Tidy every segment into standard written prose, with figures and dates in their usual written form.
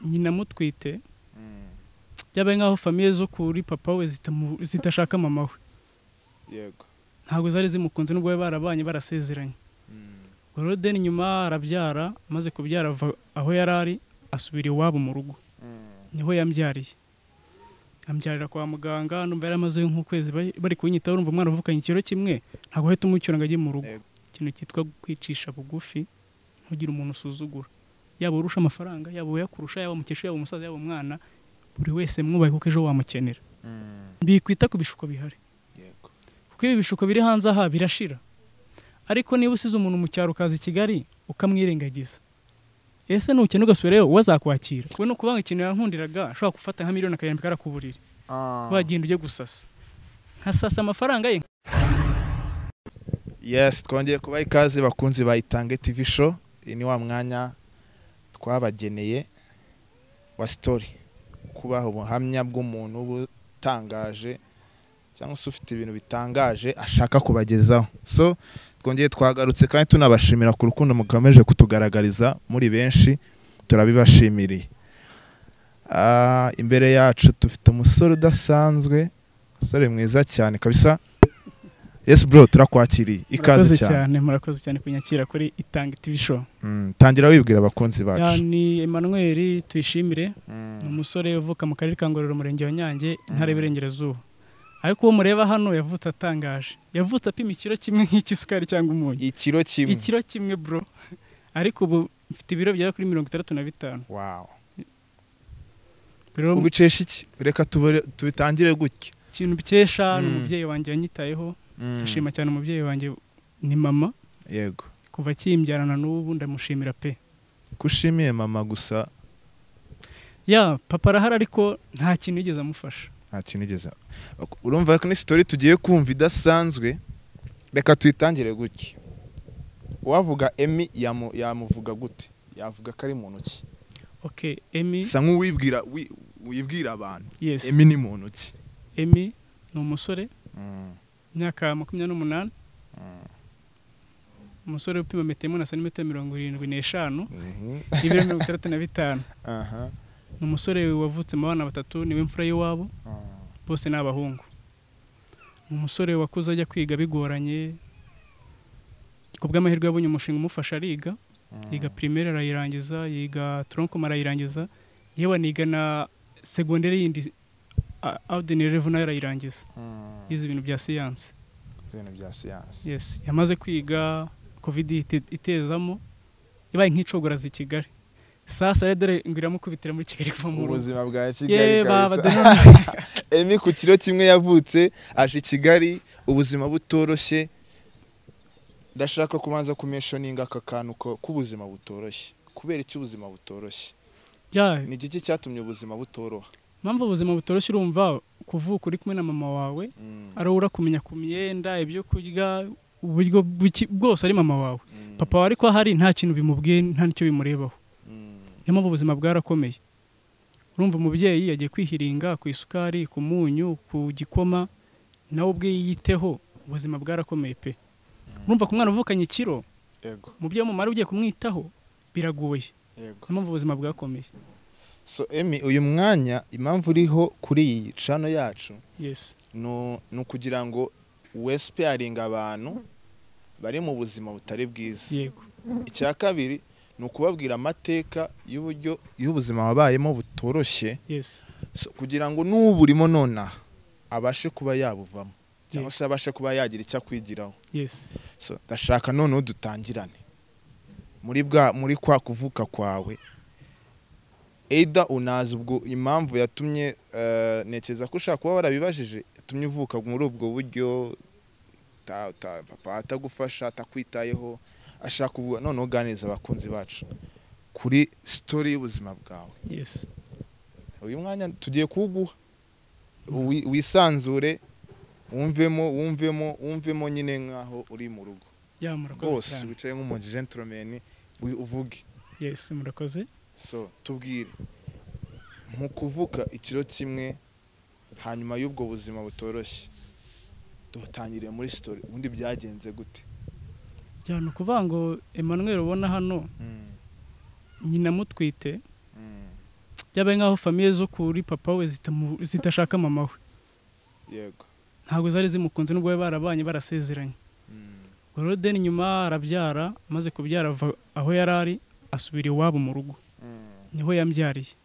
Nyina mutwite byabaye nk'aho famille zo kuri papa we zitashaka mama we. Yego. Ntabwo zari zimukunze nubwo barabanye barasezeranye. Rero nyuma arabyara, amaze kubyara aho yari ari asubira iwabo mu rugo. Niho yambyariye. Ambyarira kwa muganga, numva yaramaze nk'ukwezi bari kunyitaho, urumva umwana uvukanye ikiro kimwe ntabwo ahita umucyura ngo ajye mu rugo. Ikintu cyitwa kwicisha bugufi, ntugire umuntu usuzugura, yaba urusha amafaranga, yaba uyakurusha, yaba umukesha, yaba umusaza, yaba umwana, buri wese mwubahe kuko ejo wamukenera. Bikwita ku bishuko bihari. Yego. Kuko ibi bishuko biri hanze aha birashira. Ariko niba usize umuntu mu cyaro ukaza i Kigali ukamwirengagiza, ese nukena ugasubirayo wazakwakira? We no kubanga ikintu yankundiraga, ashobora gufata nka miliyoni akayambika arakuburira. Wagenda ujye gusasa. Nkasasa amafaranga ye. Yes, twongeye kubaha ikaze bakunzi ba Itange TV show. Iyi ni wa mwanya twabageneye wa story, kubaha ubuhamya bw'umuntu ubutangaje cyangwa se ufite ibintu bitangaje ashaka kubagezaho. So twongeye twagarutse kandi tunabashimira ku rukundo mukomeje kutugaragariza muri benshi, turabibashimiriye. Imbere yacu dufite umusore udasanzwe, umusore mwiza cyane kabisa. Yes bro, turakwakiriye, ikaze cyane. Murakoze cyane kunyakira kuri Itange TV show. Tangira wibwira abakunzi bacu. Ni Emmanuel Tuyishimire, ni umusore uvuka mu karere ka Ngororero, umurenge wa Nyange, intara y'Iburengerazuba. Ariko uwo mureba hano yavutse atangaje. Yavutse apima ikiro kimwe nk'ikisukari cyangwa umunyu. Ikiro kimwe. Ikiro kimwe bro. Ariko ubu mfite ibiro bigera kuri 65. Wow. Ubicesha iki? Reka tubitangire gutya. Ikintu bikesha ni umubyeyi wanjye yanyitayeho. Ndashima cyane umubyeyi wanjye ni mama. Yego. Kuva kimbyarana n'ubu ndamushimira pe. Kushimiye mama gusa? Ya, papa arahari ariko nta kintu yigeze amufasha. Nta kintu yigeze. Urumva ko ni story tugiye kumva idasanzwe. Reka tuyitangire gutya. Uwavuga Emmy yamuvuga gute? Yavuga ko ari muntu ki? Okay, Emmy sa nk'uwibwira wibwira abantu. Yes. Emmy ni muntu ki? Emmy ni umusore. Imyaka 28. Umusore upima metero na santimetero 75, ibiro 65. Ni umusore wavutse mu bana batatu, niwe mfura y'iwabo. Bose ni abahungu. Ni umusore wakuze ajya kwiga bigoranye. Ku bw'amahirwe yabonye umushinga umufasha ariga. Yiga primaire arayirangiza, yiga tronc commun arayirangiza, yewe aniga na secondaire yindi ordinaire level nayo arayirangiza. Yize ibintu bya science. Ibintu bya science. Yes, yamaze kwiga covid itezamo ibaye nk'icogoraza i Kigali. Sasa rero dore ngiramukubitira muri Kigali kuva mu rugo. Ubuzima bwa Kigali kabisa. Emmy ku kiro kimwe yavutse aje i Kigali, ubuzima butoroshye. Ndashaka kubanza kumentioninga aka kantu k'ubuzima butoroshye. Kubera iki ubuzima butoroshye? Ni iki cyatumye ubuzima butoroha? Mpamvu ubuzima butoroshye, urumva kuvuka uri kumwe na mama wawe, ari urakumenya ku myenda, ibyo kurya, uburyo bwose ari mama wawe. Papa wawe ariko ahari nta kintu bimubwiye, nta nicyo bimurebaho. Niyo mpamvu ubuzima bwarakomeye. Urumva umubyeyi yagiye kwihiringa ku isukari, ku munyu, ku gikoma, nawe ubwe yiyiteho, ubuzima bwarakomeye pe. Urumva ku mwana uvukanye ikiro, umubyeyi w'umumara ugiye kumwitaho biragoye. Yego. Niyo mpamvu ubuzima bwakomeye. So Emmy, uyu mwanya impamvu uriho kuri iyi channel yacu, yes, no kugira ngo wesparinga abantu bari mu buzima butari bwiza. Yego. Icya kabiri ni ukubabwira amateka y'uburyo y'ubuzima wabayemo butoroshye. Yes. So, kugira ngo n'uburimo nona abashe kuba yabuvamo cyangwa se abashe kuba yagira icyo akwigiraho. Yes. So ndashaka none dutangirane muri kwa kuvuka kwawe. Either unazi ubwo impamvu yatumye, nekeza ko ushaka kuba warabibajije, yatumye uvuka muri ubwo buryo, papa atagufasha, atakwitayeho, ashaka kuvuga. None uganiriza abakunzi bacu kuri story y'ubuzima bwawe. Yes. Uyu mwanya tugiye kuguha wisanzure, wumvemo nyine nkaho uri mu rugo. Ya, murakoze cyane. Wicaye nk'umu gentleman uvuge. Yes, murakoze. So tubwire mu kuvuka ikiro kimwe hanyuma y'ubwo buzima butoroshye, dutangiriye muri story, ubundi byagenze gute? Ya, ni ukuvuga ngo Emmanuel ubona hano, nyina mutwite, Byabaye nk'aho famille zo kuri papa we zitashaka mama we. Yego. Ntabwo zari zimukunze nubwo bari barabanye barasezeranye. Ubwo rero then nyuma arabyara, amaze kubyara ava aho yari ari asubira iwabo mu rugo. Niho yambyariye.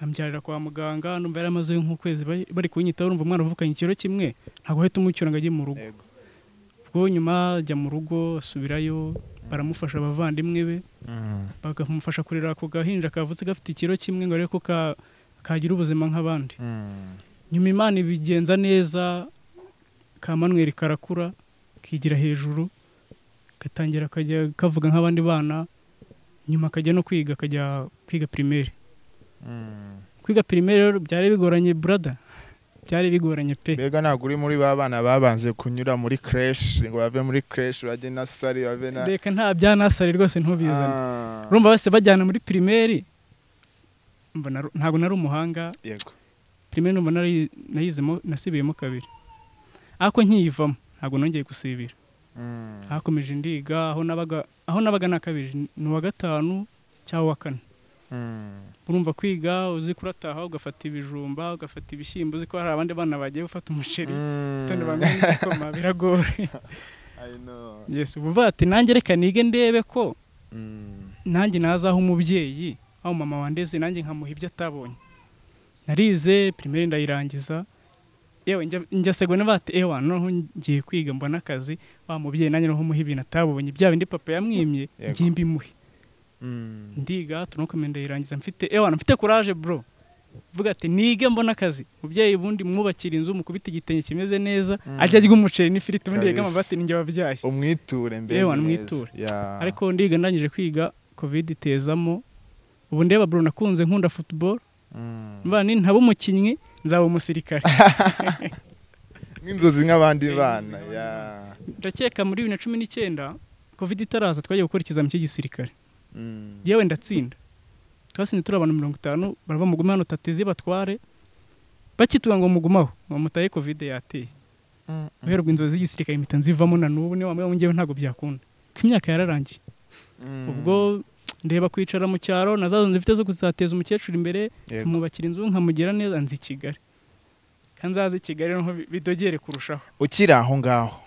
Ambyarira kwa muganga, numva yari amazeyo nk'ukwezi bari kunyitaho, urumva umwana uvukanye ikiro kimwe ntabwo ahita umucyura ngo ajye mu rugo. Yego. Ubwo nyuma ajya mu rugo asubirayo, baramufasha abavandimwe be, bakamufasha kurera ako gahinja kavutse gafite ikiro kimwe ngo arebe ko kagira ubuzima nk'abandi. Nyuma Imana ibigenza neza, ka Manuel karakura kigira hejuru, gatangira kajya kavuga nk'abandi bana, nyuma akajya no kwiga, akajya kwiga primaire. Kwiga primaire rero byari bigoranye brother, byari bigoranye pe. Mbega ntabwo uri muri ba bana babanje kunyura muri crèche ngo bave muri crèche bajye nursery bave na Reka nta bya nursery rwose ntubizane. Urumva bose bajyana muri primaire, mbona ntabwo nari umuhanga. Yego. Primaire numva nayizemo, nasibiyemo kabiri, ariko nkiyivamo ntabwo nongeye gusibira. Hakomeje ndiga aho nabaga na kabiri, ni uwa gatanu cyangwa uwa kane. Urumva kwiga uzi kurataha ugafata ibijumba ugafata ibishyimbo, uzi ko hari abandi bana bagiye gufata umuceri gitondo bamwe n'igikoma, biragoye. I know. Yes, ubu ati nanjye reka nige ndebe ko nanjye nazaho umubyeyi aho mama wandeze nanjye nkamuha ibyo atabonye. Narize primaire ndayirangiza, yewe njya segondaire bati ewa noneho ngiye kwiga mbona akazi, wa mubyeyi nanjye noneho muha ibintu atabonye, bya bindi papa yamwimye ngiye mbimuhe. Ndiga tunukomeye ndayirangiza mfite ewa mfite courage bro, vuga ati nige mbona akazi, mubyeyi ubundi mwubakira inzu mukubita igitenge kimeze neza, ajya arya umuceri n'ifiriti, ubundi yega amabati ninjye wabyaye, umwiture mbe ewa umwiture. Ariko ndiga ndangije kwiga covid itezamo, ubu ndeba bro nakunze nkunda football, mba ni ntaba umukinnyi nzaba umusirikare. Nk'inzozi nk'abandi bana. Ndakeka muri 2019 covid itaraza twagiye gukora ikizami cy'igisirikare. Yewe ndatsinda. Twasinze turi abantu 50 barava mugume hano tateze batware, bakituga ngo mugumaho bamutaye covid yateye. Uherwa inzozi z'igisirikare impita nzivamo na n'ubu ni wamwe ngewe ntago byakunda. Ko imyaka yararangiye. Ubwo ndeba kwicara mu cyaro nazazo nzifite zo kuzateza umukecuru imbere, nkamubakira inzu nkamugira neza, nzi Kigali. Kanzaze Kigali noho bidogere kurushaho. Ukiri aho ngaho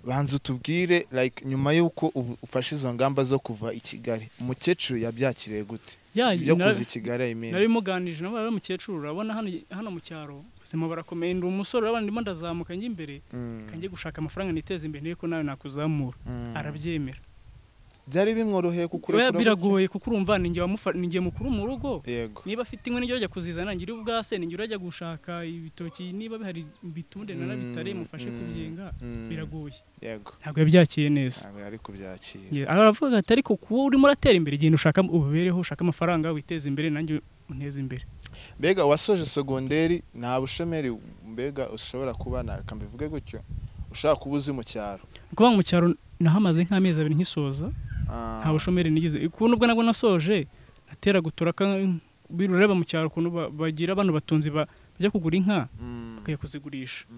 banza utubwire like nyuma yuko ufashe izo ngamba zo kuva i Kigali, umukecuru yabyakiriye gute? Ibyo kuza i Kigali I mean. Nari muganije nabo ari umukecuru, urabona hano mu cyaro ubuzima barakomeye, ndi umusore urabona ndimo ndazamuka njye imbere, kanjye gushaka amafaranga niteze imbere niko nawe nakuzamura. Arabyemera. Byari bimworoheye kukurekura? Biragoye kuko urumva ninjye ninjye mukuru mu rugo. Niba afite inkwi ninjye urajya kuzizana, ngira ubwase ninjye urajya gushaka ibitoki, niba bihari bitunde narabitare mufashe kubyenga, biragoye. Yego. Ntabwo yabyakiye neza. Ntabwo yari kubyakira. Aravuga ati ariko kuba urimo uratera imbere igihe ushaka ububereho, ushaka amafaranga witeze imbere nanjye unteze imbere. Mbega wasoje segonderi nta bushomeri mbega ushobora kuba nakambivuge gutyo ushaka kuba uzi mu cyaro? Kuba mu cyaro nahamaze nk'amezi abiri nkisoza. Nta bushomeri nigeze. Ukuntu ubwo nabwo nasoje natera guturaka birureba mu cyaro ukuntu bagira abantu batunzi bajya kugura inka bakajya kuzigurisha.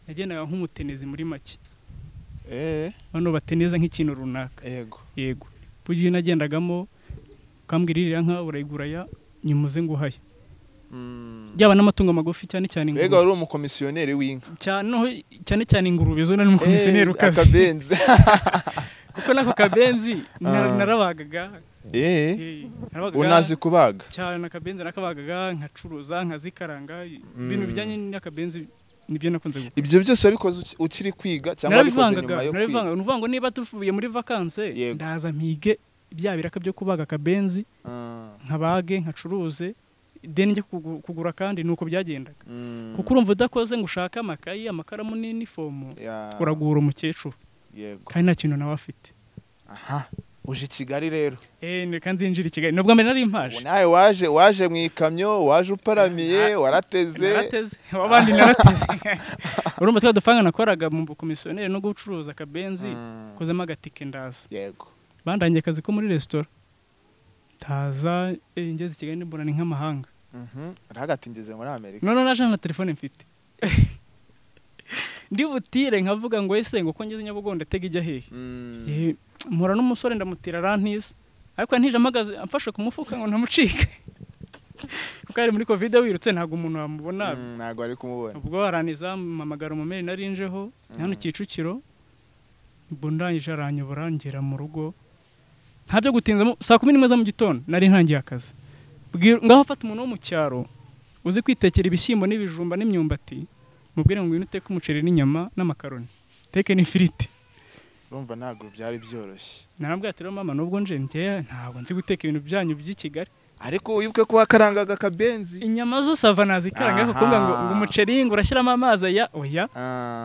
Nagendaga nk'umutenezi muri make. Bano bateneza nk'ikintu runaka. Yego. Yego. Bugiye nagendagamo kambwira iriya nka urayigura ya nyumuze nguhaye. Byaba n'amatungo magufi cyane cyane ingurube. Mbega wari umukomisiyoneri w'inka? Cyane cyane ingurube zo nari umukomisiyoneri ukaze. Akabenzi. Kuko nako kabenzi narabagaga. Unazi kubaga? Cyane nakabenzi nakabagaga nkacuruza nkazikaranga, ibintu bijyanye n'akabenzi nibyo nakunze gukora. Ibyo byose wabikoze ukiri kwiga cyangwa wabikoze nyuma yo kwiga? Narabivangaga, nuvuga ngo niba tuvuye muri vacances ndaza mpige bya biraka byo kubaga akabenzi, nkabage nkacuruze, deni njye kugura kandi nuko byagendaga. Kuko urumva udakoze ngo ushake amakayi, amakaramu n'inifomu, uragura umukecuru. Yego. Kandi nta kintu nawe afite. Aha, uje i Kigali rero. Reka nzinjira i Kigali. Nubwo mbere nari mpaje. Nawe waje mu ikamyo, waje uparamiye, warateze. Narateze. Abandi narateze. Urumva twa dufanga nakoraga mu bukomisiyoneri no gucuruza akabenzi, kozemo agatike ndaza. Yego. Bandangiye akazi ko muri restaurant. Taza ngeze i Kigali mbona ni nk'amahanga. Ragati ngeze muri Amerika. None naje na telefone mfite. Ndi butire nkavuga ngo ese ngo ko ngeze Nyabugogo ndatega ijya hehe. Mpura n'umusore ndamutira arantiza, ariko ntije amagaze amfashe ku mufuka ngo ntamucike. Kuko ari muri covid wirutse ntabwo umuntu wamubona. Ntabwo ari kumubona. Ubwo araniza mpamagara umumeri narinjeho hano Kicukiro, ubwo ndangije aranyobora ngera mu rugo. Ntabyo gutinzamo, saa 11 za mu gitondo nari ntangiye akazi. Ngaho afata umuntu wo mu cyaro uzi kwitekera ibishyimbo n'ibijumba n'imyumbati, mubwire ngo ngwino uteke umuceri n'inyama n'amakaroni, teke n'ifiriti. Urumva ntabwo byari byoroshye. Narambwira ati rero mama, nubwo nje njye ntabwo nzi guteka ibintu byanyu by'i Kigali. Ariko wibuke ko wakarangaga akabenzi. Inyama zo sava nazikaranga, ariko kuvuga ngo umuceri ngo urashyiramo amazi aya oya.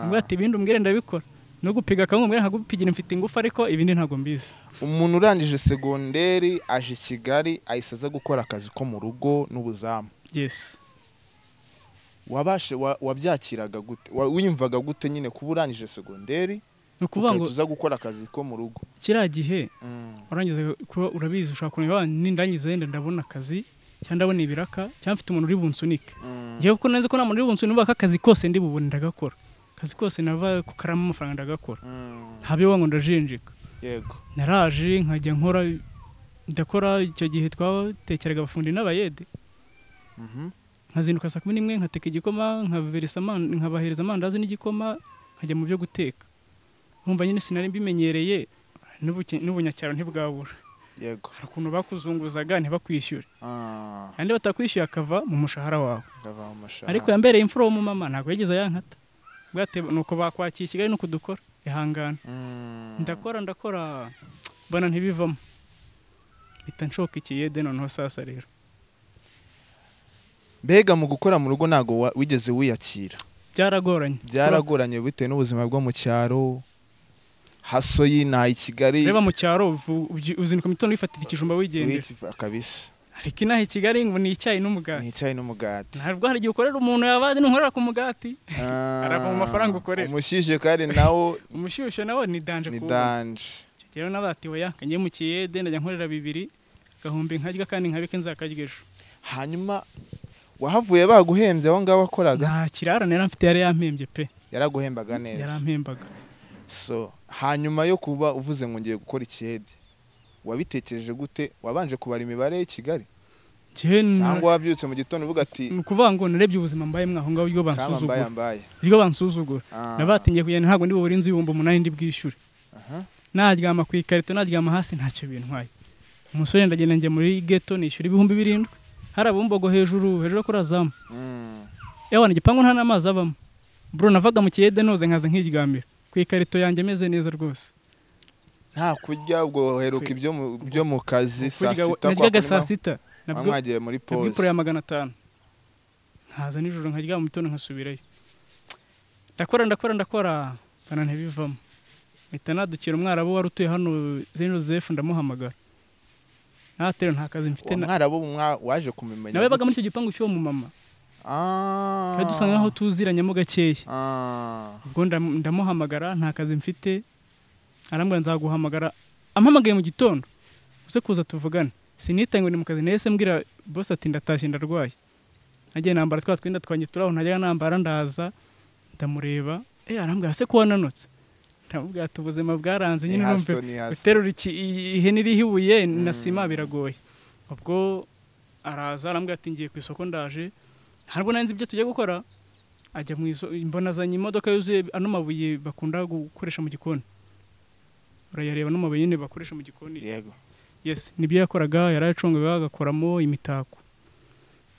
Mbwira ati ibindi umbwire ndabikora. No gupiga akawunga umbwire nkagupigira mfite ingufu, ariko ibindi ntabwo mbizi. Umuntu urangije segonderi aje i Kigali ahise aza gukora akazi ko mu rugo n'ubuzamu. Yes. Wabashe wabyakiraga gute? Wiyumvaga gute nyine kuba urangije segonderi? Ni ukuvuga ngo uza gukora akazi ko mu rugo. Kiriya gihe urangiza kuba urabizi ushobora kureba nindangiza yenda ndabona akazi cyangwa ndabona ibiraka cyangwa mfite umuntu uri bunsunike. Ngewe kuko nzi ko nta muntu uri bunsunike, akazi kose ndi bubone ndagakora. Akazi kose nava kukaramo amafaranga ndagakora. Ntabyo ngo ndajinjika. Yego. Naraje nkajya nkora ndakora. Icyo gihe twatekeraga abafundi n'abayede. Nkazinduka saa 11 nkateka igikoma, nkabahereza amandazi n'igikoma, nkajya mu byo guteka. Nkumva nyine sinari mbimenyereye, n'ubunyacyaro ntibwabura. Yego. Hari ukuntu bakuzunguzaga ntibakwishyure. Kandi batakwishyuye akava mu mushahara wawe. Ariko yambereye imfura wo mu mama ntabwo yigeze yankata. Bwate nuko bakwakiye Kigali nuko dukora ihangana. Ndakora mbona ntibivamo. Mpita nshoka ikiyede noneho sasa rero. Mbega mu gukora mu rugo ntago wigeze wiyakira? Byaragoranye. Byaragoranye bitewe n'ubuzima bwo mu cyaro. Haso y'inaha i Kigali. Reba mu cyaro uzinduka mu gitondo wifatira ikijumba wigendera. Kabisa. Ariko inaha i Kigali ngo ni icyayi n'umugati. Ni icyayi n'umugati. Ntabwo hari igihe ukorera umuntu yabandi ntunkorera ku mugati. Arava mu mafaranga ukorera. Umushyushye kandi nawo. Umushyushye nawo ni danje kuba. Ni danje. Rero nabati oya kangiye mu kiyede ndajya nkorera 2 gahumbi nkarya kandi nkabike nzakarya ejo. Hanyuma wahavuye baguhembye aho ngaho wakoraga? Nta kirara nari mfite, yari yampembye pe. Yaraguhembaga neza. Yarampembaga. So hanyuma yo kuba uvuze ngo ngiye gukora ikiyede, wabitekereje gute? Wabanje kubara imibare y'i Kigali? Cyangwa wabyutse mu gitondo uvuga ati ni ukuvuga ngo narebye ubuzima mbaye mwaho ngaho iyo bansuzugura. Iyo bansuzugura. Nabatingiye kugenda ntabwo ndi bubure inzu 8,000 ndi bwishyure. Naryama ku ikarito, naryama hasi ntacyo bintwaye. Umusore ndagenda njya muri ghetto nishyura 7,000. Hari abumbogo hejuru kuri azamu. Yawana igipangu nta n'amazi abamo. Bro navaga mu kiyede noze nkaza nkiryamira ku ikarito yanjye meze neza rwose. Nta kurya ubwo heruka ibyo mu kazi saa sita. Naryaga saa sita. Nabwo mwagiye muri pause. Nabwo ya 500. Nkaza nijoro nkaryama mu gitondo nkasubirayo. Ndakora bana ntibivamo. Mpita nadukira umwarabu wari utuye hano Saint Joseph ndamuhamagara. Natero nta kazi mfite na mwarabu waje kumumenya. Nawe baga muri icyo gipangu cyo mu mama. Kandi dusanga aho tuziranyemo gakeya. Ubwo ndamuhamagara nta kazi mfite, arambwira nzaguhamagara. Ampamagaye mu gitondo uze kuza tuvugane. Sinitaye ngo ni mu kazi, nahise mbwira boss ati ndatashye ndarwaye. Nagiye nambara twa twinda twanye turaho ntajya nambara, ndaza ndamureba. Arambwira se ko wananutse. Ndamubwira ati ubuzima bwaranze nyine numve guterura ihene iriho ibuye na sima biragoye. Ubwo araza arambwira ati ngiye ku isoko ndaje. Ntabwo nari nzi ibyo tugiye gukora. Ajya mu isoko mbona azanye imodoka yuzuye ano mabuye bakunda gukoresha mu gikoni. Urayareba no mabuye nyine bakoresha mu gikoni. Yego. Yes, nibyo yakoraga, yarayacungaga agakoramo imitako.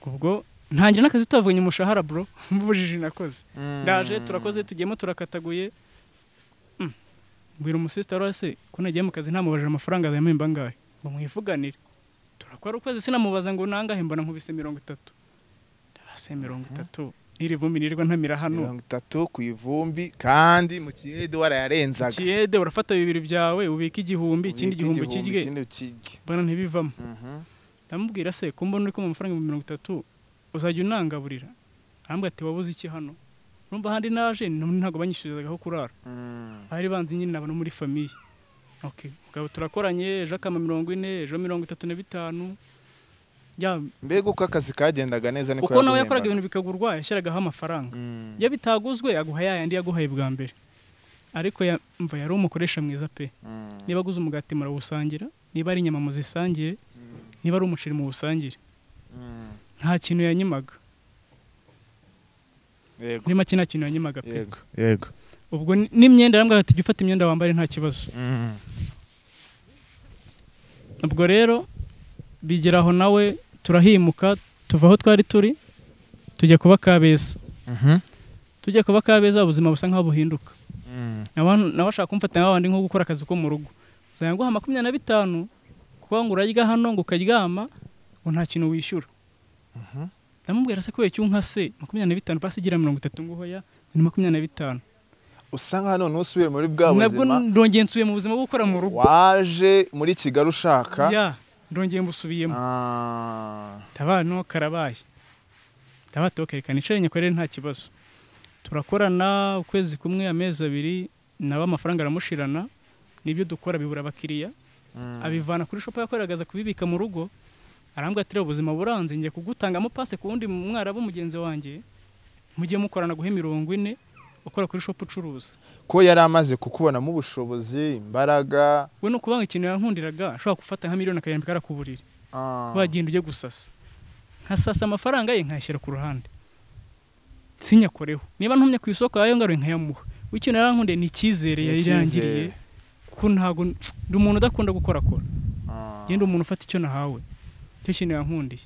Ubwo ntangira n'akazi tutavuganye umushahara bro, mbujije nakoze. Ndaje turakoze tugiyemo turakataguye. Mbwira umusista rwose ko nagiye mu kazi ntamubajije amafaranga yampemba angahe ngo mwivuganire. Turakora ukwezi sinamubaza ngo nangahe, mbona nkubise 30. Ndabase 30 niri vumbi nirirwa ntamira hano. 30 ku ivumbi kandi mu kiyede warayarenzaga. Kiyede urafata 2 byawe ubika 1000 ikindi 1000 kirye. Mbona ntibivamo. Ndamubwira se ko mbona uri kumpa amafaranga 30 uzajya unangaburira. Arambwira ati wabuze iki hano? Urumva handi naje ntabwo banyishyurizaga aho kurara. Bari banzi nyine nabo muri famille. Okay, ubwo turakoranye ejo akama 40, ejo 35. Ya mbega uko akazi kagendaga neza niko yaguhembaga. Uko nawe yakoraga ibintu bikagurwa yashyiragaho amafaranga. Iyo bitaguzwe aguha yayandi yaguhaye bwa mbere. Ariko mva yari umukoresha mwiza pe. Niba aguze umugati murawusangira, niba ari inyama muzisangire, niba ari umuceri muwusangire. Nta kintu yanyimaga. Yego. Muri make nta kintu yanyimaga pe. Yego. Yego. Ubwo n'imyenda yarambwira ati jya ufata imyenda wambare nta kibazo. Ubwo rero bigera aho nawe turahimuka tuva aho twari turi tujya kuba Kabeza. Tujya kuba Kabeza ubuzima busa nkaho buhinduka. Nawe ashaka kumfata nk'abandi nko gukora akazi ko mu rugo. Zanguha 25 kuko ngo urarya hano ngo ukaryama ngo nta kintu wishyura. Ndamubwira se kubera icyo nka se 25 pasi igira 30 ngo hoya ni 25. Usa nkaho none usubiye muri bwa buzima. Nabwo ndongeye nsubiye mu buzima bwo gukora mu rugo. Waje muri Kigali ushaka. Ya, ndongeye mbusubiyemo. Tabano karabaye. Tabatokerekana icare nyakorere nta kibazo. Turakorana ukwezi kumwe amezi abiri naba amafaranga aramushirana nibyo dukora bibura abakiriya. Abivana kuri shop yakoragaza kubibika mu rugo. Arambwa ati ubuzima buranze ngiye kugutangamo passe ku wundi mwarabu mugenzi wanjye mujye mukorana guhe 40 ukora kuri shop ucuruza. Ko yari amaze kukubonamo ubushobozi imbaraga we no kubanga ikintu yankundiraga ashobora gufata nka miliyoni akayambika arakuburira. Wagenda ujye gusasa nkasasa amafaranga ye nkayashyira ku ruhande sinyakoreho niba ntumye ku isoko ayo ngaruye nkayamuha. Ikintu yarankundiye ni icyizere yarangiriye kuko ntago ndi umuntu udakunda gukorakora. Genda umuntu ufata icyo nahawe cyo kintu yankundiye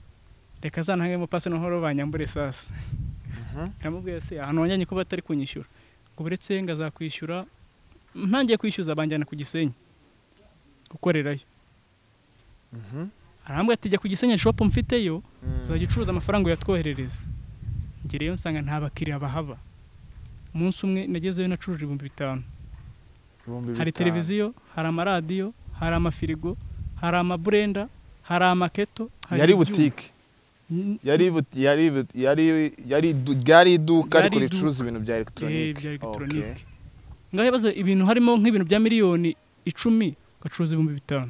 reka azantangemo passe nohoro banyambure sasa. Namubwiye se ahantu wanjanye ko batari kunyishyura ngo buretse ngazakwishyura ntangiye kwishyuza banjyana ku Gisenyi gukorerayo. Arambwira ati jya ku Gisenyi shop mfiteyo uzajya ucuruza amafaranga uyatwoherereza. Ngereyo nsanga nta bakiriya bahaba. Umunsi umwe nagezeyo nacuruje 5000. Hari televiziyo, hari amaradiyo, hari amafirigo, hari amaburenda, hari amaketo, yari boutique. Yari yari iduka ariko ricuruza ibintu bya electronique. Bya electronique. Ngaho baza ibintu harimo nk'ibintu bya miliyoni 10 ugacuruza 5000.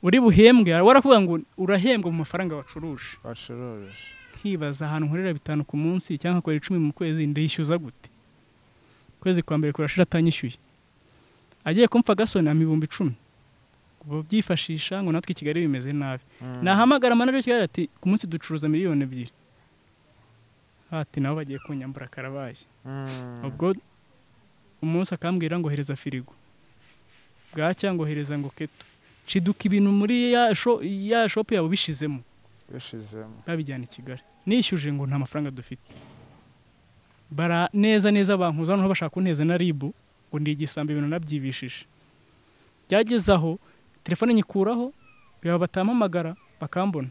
Uri buhembwe warakuvuga ngo urahembwa mu mafaranga wacuruje. Nkibaza ahantu nkorera 5 ku munsi cyangwa nkorera 10 mu kwezi ndishyuza gute? Kwezi kwa mbere kurashira atanyishyuye. Agiye kumfa gasoni am 10,000. Kubo byifashisha ngo natwe Kigali bimeze nabi. Nahamagara manager Kigali ati ku munsi ducuruza miliyoni 2. Ati nabo bagiye kunyambura karabaye. Ubwo umunsi akambwira ngo hereza firigo. Bwacya ngo hereza ngo keto. Ciduka ibintu muri ya shop yabo bishizemo. Babijyana i Kigali. Nishyuje ngo nta mafaranga dufite. Bara neza neza bankuza noneho bashaka kunteza na ribu ngo ndi igisambo ibintu nabyibishije. Byageze aho telefone nyikuraho yaba batampamagara bakambona.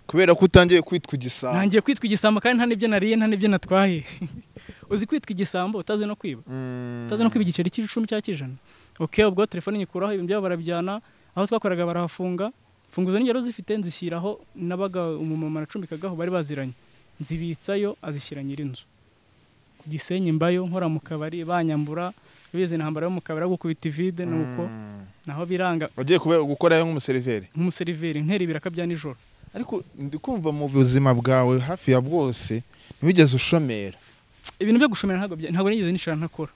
Kubera ko utangiye kwitwa igisambo. Ntangiye kwitwa igisambo kandi nta nibyo nariye nta nibyo natwaye. Uzi kwitwa igisambo utazi no kwiba. Utazi no kwiba igiceri cy'icumi cya kijana. Okay, ubwo telefone nyikuraho ibintu byabo barabijyana aho twakoraga barahafunga. Funguzo n'ingero zifite nzishyiraho nabaga umumama nacumbikagaho bari baziranye. Nzibitsayo azishyira nyirinzu. Ku Gisenyi mbayo nkora mu kabari banyambura bize intambara yo mu kabari gukubita vide nuko naho biranga. Wagiye gukora nk'umuseriveri. Nk'umuseriveri ntera ibiraka bya nijoro. Ariko ndikumva mu buzima bwawe hafi ya bwose ntiwigeze ushomera. Ibintu byo gushomera ntabwo nigeze nishara ntakora.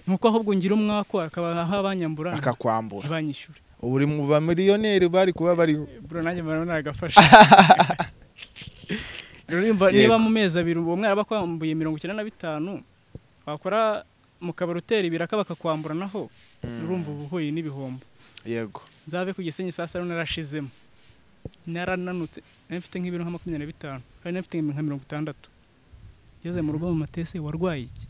Nuko ahubwo ngira umwako akaba habanyambura akakwambura ntibanyishyure. Ubu uri mu ba miliyoneri bari kuba bari bro nanjye mbona nagafasha. Rurimva niba mu mezi abiri uwo mwara bakwambuye 95 wakora mu kabari utera ibiraka bakakwambura naho urumva ubuhuye n'ibihombo. Yego. Nzave ku Gisenyi sasa narashizemo. Narananutse mfite nk'ibiro nka 25 kandi mfite nka 60. Ngeze mu rugo mu matese warwaye iki?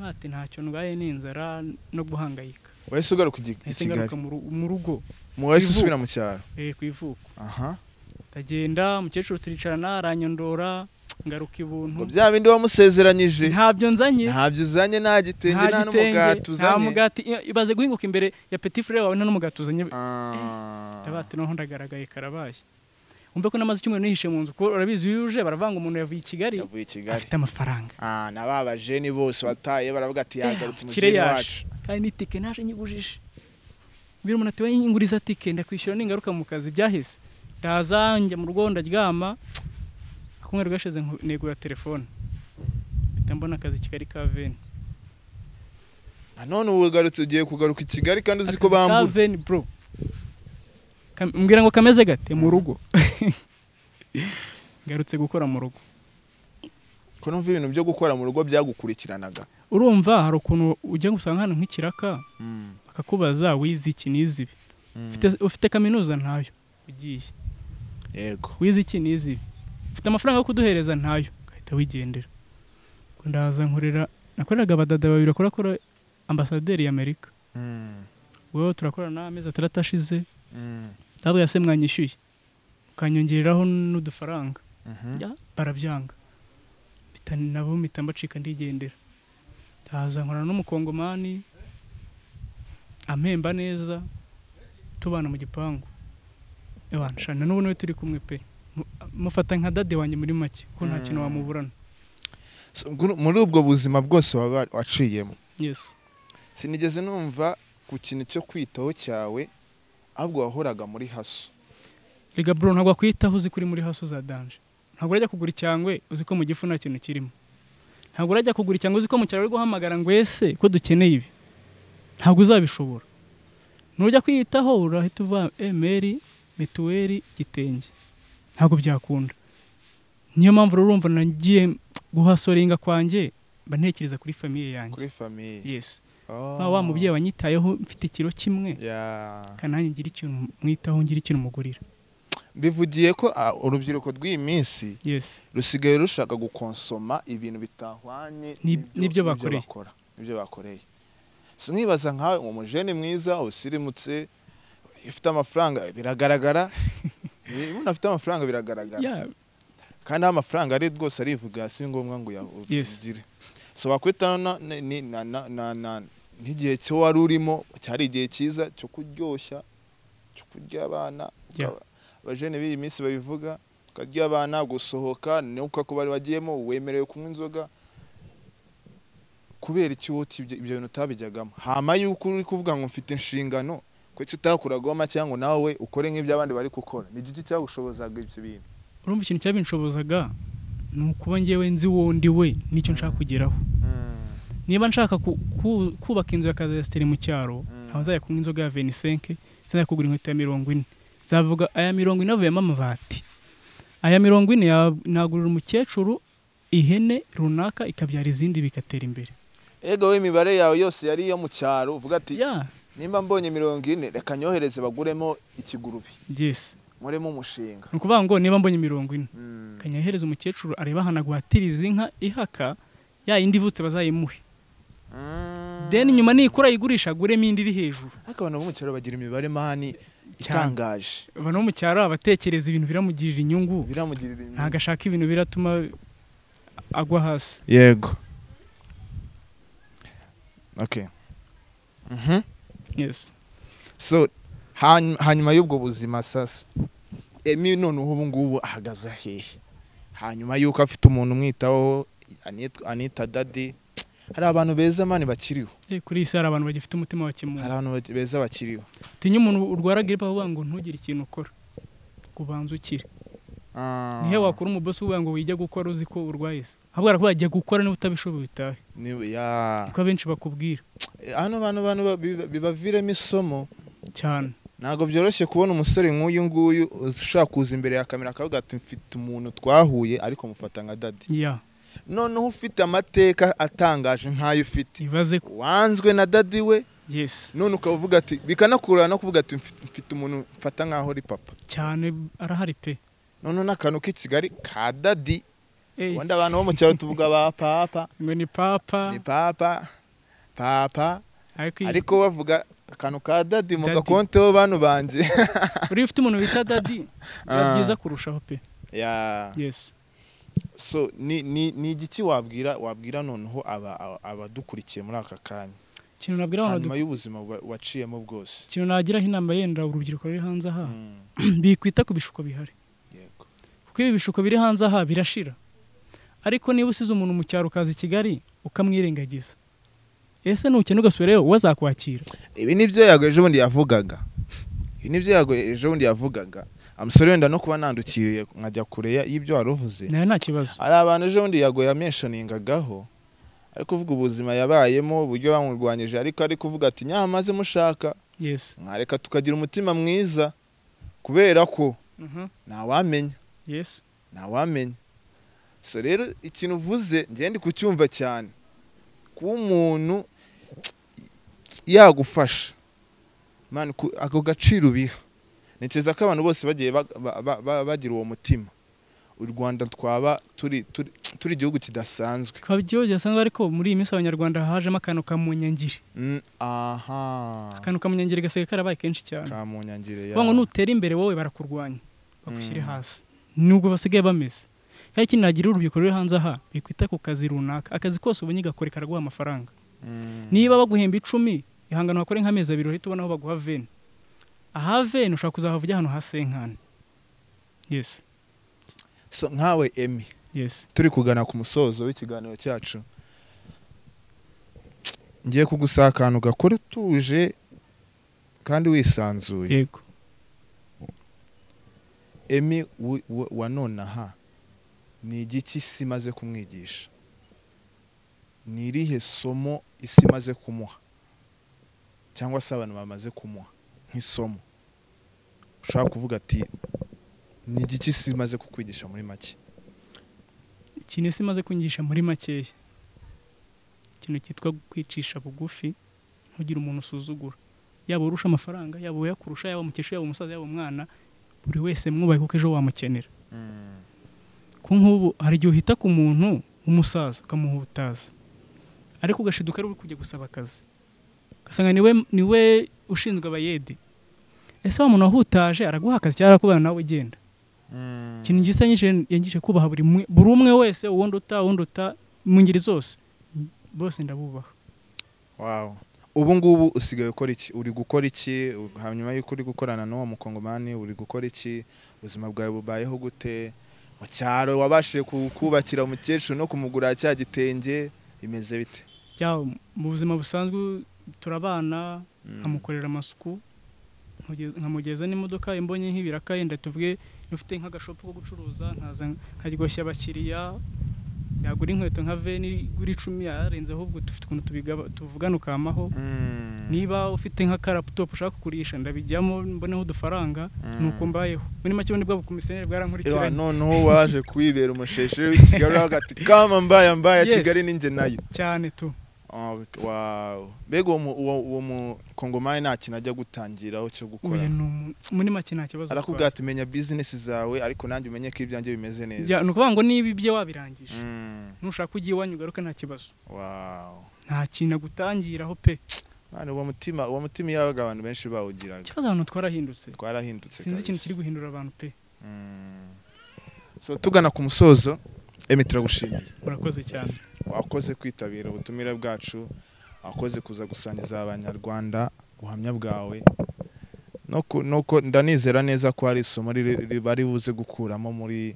Ati ntacyo ndwaye ni inzara no guhangayika. Wahise ugaruka i Kigali? Mu rugo. Wahise usubira mu cyaro? Ku ivuko. Aha. Ndagenda umukecuru turicarana aranyondora ngaruka ibuntu. Bya bindi wamusezeranyije. Ntabyo nzanye. Ntabyo uzanye nta gitenge nta n'umugati uzanye. Nta mugati ibaze guhinguka imbere ya petit frère wawe nta n'umugati uzanye. Ndabati noho ndagaragaye karabaye. Umve ko namaze icyumweru nihishe mu nzu ko urabizi yuje baravanga umuntu yavuye i Kigali. Afite amafaranga. Nababa jeni bose bataye baravuga ati yagarutse mu jeni wacu. Kandi nitike naje nyigujije. Mbira umuntu ati we nguriza tike ndakwishyura ningaruka mu kazi byahise. Ndaza njya mu rugo ndaryama. Akumwe rwashize ntego ya telefone. Mpita mbona akazi Kigali ka Veni. None ubu ugarutse ugiye kugaruka i Kigali kandi uzi ko bambura. Ka Veni bro. Mbwira ngo kameze gate mu rugo. Ngarutse gukora mu rugo. Ko numva ibintu byo gukora mu rugo byagukurikiranaga. Urumva hari ukuntu ujya gusanga hano nk'ikiraka bakakubaza wize iki n'izi ibi. Ufite kaminuza ntayo ugiye. Yego. Wize iki n'izi ibi. Ufite amafaranga yo kuduhereza ntayo, ugahita wigendera. Ndaza nkorera, nakoreraga abadada babiri bakora ambasaderi y'Amerika. Ubwo turakorana amezi 6 ashize. Ndabwo se mwanyishyuye ukanyongereraho n'udufaranga. Barabyanga. Nabo mpita mbacika ndigendera. Ndaza nkorana n'umukongomani ampemba neza, tubana mu gipangu. Ewa nshana n'ubu niwe turi kumwe pe. Mufata nka dade wanjye muri make ko nta kintu wamuburana. Muri ubwo buzima bwose waciyemo. Yes. Sinigeze numva ku kintu cyo kwitaho cyawe, ahubwo wahoraga muri hustle. Rega bro, ntabwo wakwitaho uzi kuri muri hustle za danger. Ntabwo urajya kugura icyangwe uzi ko mu gifu nta kintu kirimo. Ntabwo urajya kugura icyangwe uzi ko mu cyaro uri guhamagara ngo ese ko dukeneye ibi. Ntabwo uzabishobora. Nujya kwiyitaho urahita uva emeri, mituweli, igitenge. Ntabwo byakunda. Niyo mpamvu urumva nagiye guhasoringa kwanjye mba ntekereza kuri famille yanjye. Kuri famille. Yes. Wa mubyeyi wanyitayeho mfite ikiro kimwe. Kananjye ngira ikintu mwitaho, ngira ikintu mugurira. Bivugiye ko urubyiruko rw'iyi minsi yes rusigaye rushaka gukonsoma ibintu bitahwanye n'ibyo bakoreye. N'ibyo bakoreye. So nkibaza nkawe umujene mwiza usirimutse ufite amafaranga biragaragara. Umuntu afite amafaranga biragaragara. Kandi amafaranga ari rwose arivuga si ngombwa ngo uyagire. So bakwita na na n'igihe cyo wari urimo cyari igihe cyiza cyo kuryoshya, cyo kurya abana. Abajene b'iyi minsi babivuga, ukarya abana, gusohoka nuko ko bari bagiyemo wemerewe kunywa inzoga. Kubera iki wowe ibyo bintu utabijyagamo? Hama yuko uri kuvuga ngo mfite inshingano, kuki utakuragoma cyangwa nawe ukore nk'ibyo abandi bari gukora? Ni igiki cyagushobozaga ibyo bintu? Urumva ikintu cyabinshobozaga ni ukuba njyewe nzi wondi we nicyo nshaka kugeraho. Niba nshaka kubaka inzu ya kadasiteri mu cyaro, ntabwo nzajya kunywa inzoga ya 25, sinzajya kugura inkweto ya 40. Nzavuga aya 40 avuyemo amabati. Aya 40 nagurira umukecuru ihene runaka ikabyara izindi bigatera imbere. Ego we imibare yawe yose yari iyo mu cyaro uvuga ati nimba mbonye 40 reka nyohereze baguremo ikigurubi. Yes. Muremo umushinga. Ni ukuvuga ngo niba mbonye 40 kanyohereze umukecuru areba ahanagwatiriza inka ihaka ya indi ivutse bazayimuhe. Then nyuma nikura yigurisha aguremo indi iri hejuru. Ariko abantu bo mu cyaro bagira imibare mani itangaje. Abantu bo mu cyaro abatekereza ibintu biramugirira inyungu. Ntago ashaka ibintu biratuma agwa hasi. Yego. Okay. Yes. So hanyuma y'ubwo buzima sasa Emmy none ubu ngubu ahagaze hehe? Hanyuma yuko afite umuntu umwitaho Anita Daddy, hari abantu beza mani bakiriho. Kuri isi hari abantu bagifite umutima wa kimuntu. Hari abantu beza bakiriho. Tinye umuntu urwara grippe avuga ngo ntugire ikintu ukora, kubanza ukire. Nihe wakora umubosi uvuga ngo wijya gukora uzi ko urwaye se? Ahubwo arakuba jya gukora niba utabishoboye utahe. Niko benshi bakubwira. Hano bantu bibaviremo isomo cyane. Ntabwo byoroshye kubona umusore nk'uyu nguyu ushaka kuza imbere ya kamera akavuga ati mfite umuntu twahuye ariko mufata nka daddy. Noneho ufite amateka atangaje nkayo ufite. Wanzwe na daddy we. Yes. None ukavuga ati bikanakura no kuvuga ati mfite umuntu mfata nkaho ari papa. Cyane arahari pe. None n'akantu k'i Kigali ka daddy. Wenda abantu bo mu cyaro tuvuga ba papa. Ngo ni papa. Ni papa. Papa. Ariko bavuga akantu ka daddy mu gakonte bo bantu banje. Uri ufite umuntu bita daddy biba byiza kurushaho pe. Yes. So ni igiki wabwira noneho abadukurikiye muri aka kanya? Ikintu nabwira abantu nyuma y'ubuzima waciyemo bwose. Ikintu nagiraho inama yenda urubyiruko ruri hanze aha bikwita ku bishuko bihari. Yego. Kuko ibi bishuko biri hanze aha birashira. Ariko niba usize umuntu mu cyaro ukaza i Kigali ukamwirengagiza, ese nukene ugasubirayo wazakwakira? Ibi nibyo Yago ejo bundi yavugaga. Amusore wenda no kuba nandukiriye nkajya kure y'ibyo waruvuze. Nayo nta kibazo. Ari abantu ejo bundi Yago yamentioningagaho ari kuvuga ubuzima yabayemo uburyo bamurwanyije, ariko ari kuvuga ati nyamaze mushaka. Yes. Mwareka tukagira umutima mwiza. Kubera ko ntawamenya. Yes. Ntawamenya. So rero ikintu uvuze njye ndi kucyumva cyane. Kuba umuntu yagufasha man, ako gaciro ubiha. Ntekereza ko abantu bose bagiye bagira uwo mutima, u Rwanda twaba turi igihugu kidasanzwe. Twaba igihugu kidasanzwe, ariko muri iyi minsi abanyarwanda hajemo akantu kamunyangire. Aha. Akantu kamunyangire gasigaye karabaye kenshi cyane. Kamunyangire ya. Ngo nutera imbere wowe barakurwanya, bagushyire hasi. Nubwo basigaye bameze. Kandi ikindi nagira urubyiruko ruri hanze aha, bikwita ku kazi runaka. Akazi kose ubonye gakore karaguha amafaranga. Niba baguhemba 10, ihangano wakore nk'amezi 2 uhita ubona aho baguha 20. Aha 20 ushaka kuzahava ujya ahantu ha senkani. Yes. So nkawe Emmy. Yes. Turi kugana ku musozo w'ikiganiro cyacu. Ngiye kugusaba akantu gakore utuje kandi wisanzuye. Yego. Emmy wa nonaha ni igiki isi imaze kumwigisha? Ni irihe somo isi imaze kumuha? Cyangwa se abantu bamaze kumuha nk'isomo? Ushaka kuvuga ati ni igiki isi imaze kukwigisha muri make? Ikintu isi imaze kunyigisha muri makeya, ikintu cyitwa kwicisha bugufi, ntugire umuntu usuzugura, yaba urusha amafaranga, yaba uyakurusha, yaba umukecuru, yaba umusaza, yaba umwana, buri wese mwubahe kuko ejo wamukenera. Ku nk'ubu hari igihe uhita ku muntu w'umusaza ukamuhutaza, ariko ugashiduka ari uri kujya gusaba akazi, ugasanga niwe ushinzwe abayede. Ese wa muntu wahutaje araguha akazi cyangwa arakubana nawe ugenda? Ikintu gisa yangije kubaha buri umwe wese, uwundi uta mu ngeri zose, bose ndabubaha. Wow. Ubu ngubu usigaye ukora iki? Uri gukora iki hanyuma yuko uri gukorana n'uwo mukongomani? Uri gukora iki? Ubuzima bwawe bubayeho gute? Mu cyaro wabashije kubakira umukecuru no kumugura cya gitenge, bimeze bite? Ya, mu buzima busanzwe turabana, nkamukorera amasuku, nkamugeza n'imodoka imbonye nk'ibiraka, yenda tuvuge ufite nk'agashopu ko gucuruza, nkaza nkaryoshya abakiriya, yagura inkweto nka veni igura 10 yarenze, ahubwo dufite ukuntu tuvugana ukamaho. Niba ufite nka laptop ushaka kugurisha ndabijyamo mboneho udufaranga, nuko mbayeho. Muri make ubundi bwa bukomisiyoneri bwarankurikiranye. Noneho waje kwibera umusheshe w'i Kigali hagati kama mbaya Kigali ninjye nayo cyane tu. Wow. Mbega uwo mukongomani nta kintu ajya gutangiraho cyo gukora? Muri make nta kibazo. Arakubwira ati menya business zawe, ariko nanjye umenye ko ibyanjye bimeze neza. Ni ukuvuga ngo niba ibye wabirangije, nushaka ugiye iwanyu ugaruke nta kibazo. Wow. Nta kintu agutangiraho pe. Mwana, uwo mutima yabaga abantu benshi bawugiraga. Ikibazo abantu twarahindutse. Twarahindutse. Sinzi ikintu kiri guhindura abantu pe. So tugana ku musozo, Emmy turagushimiye. Murakoze cyane. Wakoze kwitabira ubutumire bwacu, wakoze kuza gusangiza abanyarwanda ubuhamya bwawe, nuko ndanizera neza ko hari isomo bari buze gukuramo muri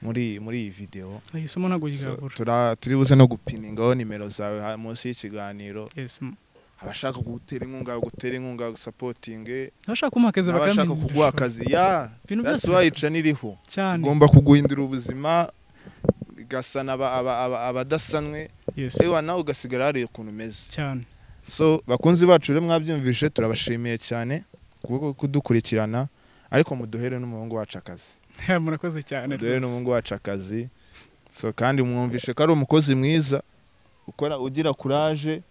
iyi video. Isomo ntabwo ryabura. Turi buze no gupiningaho nimero zawe munsi y'ikiganiro. Yes. Abashaka kugutera inkunga, gusapotinge, abashaka kumuha akazi bakamenya, abashaka kuguha akazi, ya that's why ica niriho. Ugomba kuguhindura ubuzima, gasana abadasanwe, ewa nawe ugasigara hari ukuntu umeze cyane. So bakunzi bacu rero mwabyumvishe, turabashimiye cyane kubwo kudukurikirana, ariko muduhere n'umuhungu wacu akazi. Murakoze cyane. Muduhere n'umuhungu wacu akazi. So kandi mwumvishe ko ari umukozi mwiza, ukora ugira courage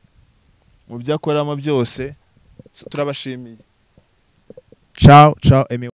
mu byo akoramo byose. So, turabashimiye. Ciao ciao Emmy.